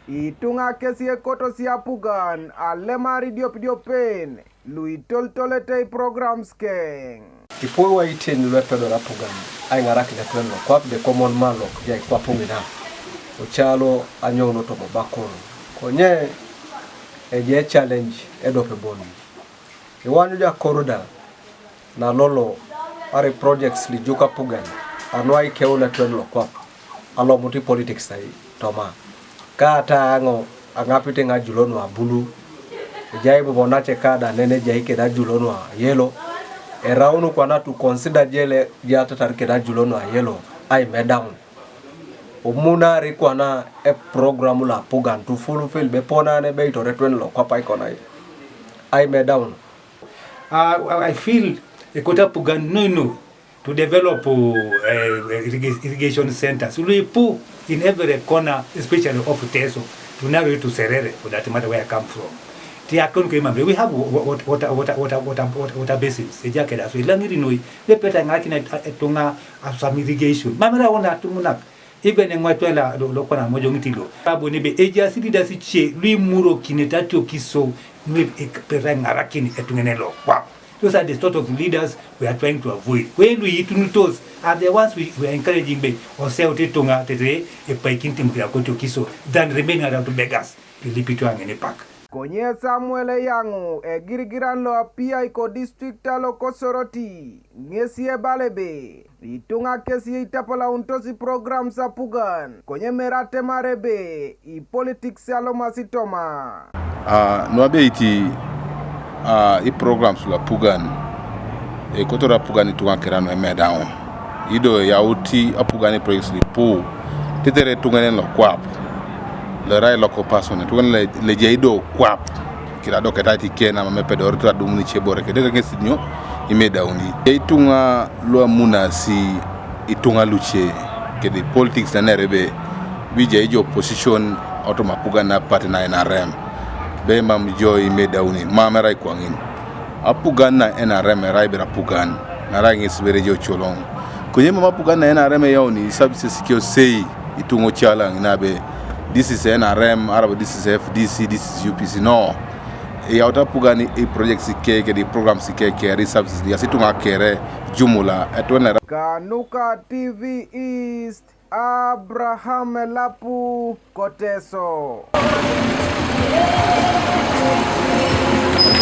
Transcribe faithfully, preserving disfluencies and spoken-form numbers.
Ituŋa kesi ekotosi apugan alemar idiopidiopen luitolitolete iprograms keŋ. Ipuoiwaitin luepedor apugan aiŋarakin etwen lokwap de komon malok jai kwapuŋina, ocalo anyouno tomobakon. Konye ejai challenge ediope bon. Iwanyu jakoruda nalolo, are projects lijuk apugan, anu aikeun etwen lokwap alomut ipolitics ai toma. Kaata aŋo aŋapit ŋajulo nuabulu, ejai bobo nace kada nene ejai keda ajulo nuayelo, eraunu kwana tu consider jele jatatar keda ajulo nuayelo aimedaun. Omunari kwana eprogram lo apugan tu fulfill be ponane be itoretwen lokwap aikonai aimedaun. Uh, I feel ekota pugan noino to develop uh, irrigation centers. Luipu in every corner, especially of Teso, to Naroi to Serere, for that matter, where I come from. Ti akon ke mamre, we have water, water, water, water, water, water basins. Eja keda so ilangiri noi. Lepeta ngakina etunga some irrigation. Mamera ona tumunak. Even eŋwetwe la lo kwana mojo ŋitilo. Abu nebe eja sidi da siche lui muro kine tatio kiso nwe pera ŋarakin etuŋene lo kwap. Those are the sort of leaders we are trying to avoid. When we itunutos are the ones we, we are encouraging be oseu tituŋa tete epaikin tim kira kotio kiso than remaining around beggars. Pilipito aŋene pak. Konye Samuel Eyaŋu egirigiran lo apiai ko district alo Kosoroti ŋesi ebala ebe ituŋa kesi eitapalaunitos iprograms apugan konye mere atemar ebe ipolitics alomasi toma. Uh, nuabeit uh, iprograms lo apugan ekotor apugan ituŋa kera nuemedaun. Ido yauti apugan iprojects lipu tetere etuŋenen lokwap lorai local person etuŋenen lejai do kwap kira do ketait ike namam epedorit adumun ice bore kedere ŋesi nyo imedauni. Eituŋa luamunasi ituŋa luce kede politics nenere be bijai ijo opposition otoma apugan na party na N R M be mam jo imedauni mam erai kwaŋin. Apugan na N R M erai bera apugan narai ŋes bere jo coloŋ. Konye mam apugan na N R M eyauni services kiosei ituŋo calaŋ nabe this is N R M araba this is F D C, this is U P C. No. Eyaut apugan i projects ke kedi programs ke keri services yasi ituŋa kere jumula etwenera. Kanuka T V East, Abraham Elapu, Koteso.